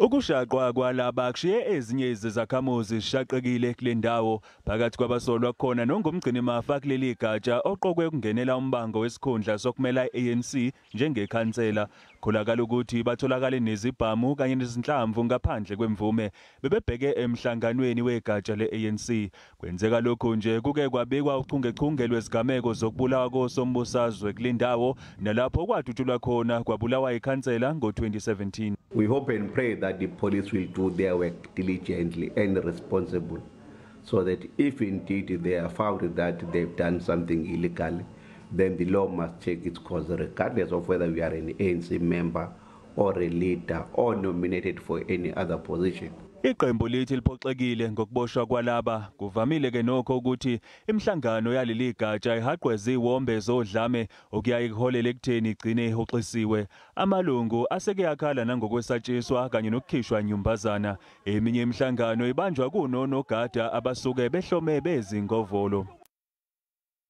Ukushaqwa kwalaba kushiye ezinye izakhamuzi zishaqekile kule ndawo. Phakathi kwabasolwa kukhona nongumgcinimafa kuleli gatsha oqokwe ukungenela umbango wesikhundla sokumela i-ANC njengekhansela. Kholakala ukuthi batholakale nezibhamu kanye nezinhlamvu ngaphandle kwemvume. Bebebheke emhlanganweni wegatsha le-ANC. Kwenzeka lokhu nje kuke kwabikwa uchungechunge lwezigameko zokubulawa kosombusazwe kule ndawo, nalapho kwadutshulwa khona kwabulawa ikhansela ngo-2017. We hope and pray that the police will do their work diligently and responsible, so that if indeed they are found that they've done something illegal, then the law must take its course, regardless of whether we are an ANC member or a leader or nominated for any other position. Iqembu lithi liphoxekile ngokuboshwa kwalaba. Kuvamile ke nokho ukuthi imihlangano yaleli gatsha ihaqwe ziwombe zodlame okuyaye kuholele ekutheni igcine ihoxisiwe. Amalungu aseke yakhala nangokwesatshiswa kanye nokukhishwa nyumbazana. Eminye imihlangano ibanjwa kunonogada abasuke behlome bezingovolo.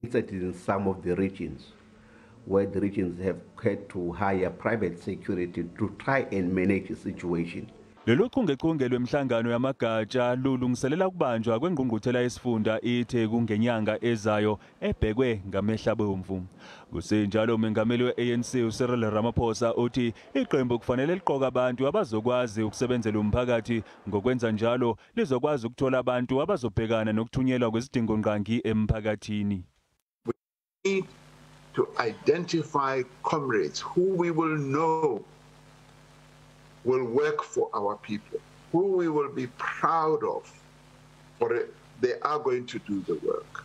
In some of the regions where the regions have had to hire private security to try and manage the situation. Lolu chungechunge lwemihlangano yamagatsha lulungiselela ukubanjwa kwengqungquthela yesifunda iTheku ngenyanga ezayo ebhekwe ngamehlo abomvu. Kusenjalo, umengameli we-ANC uCyril Ramaphosa uthi iqembu kufanele liqoke abantu abazokwazi ukusebenzela umphakathi. Ngokwenza njalo lizokwazi ukuthola abantu abazobhekana nokuthunyelwa kwezidingongqangi emphakathini. We need to identify comrades who we will know will work for our people, who we will be proud of, for they are going to do the work.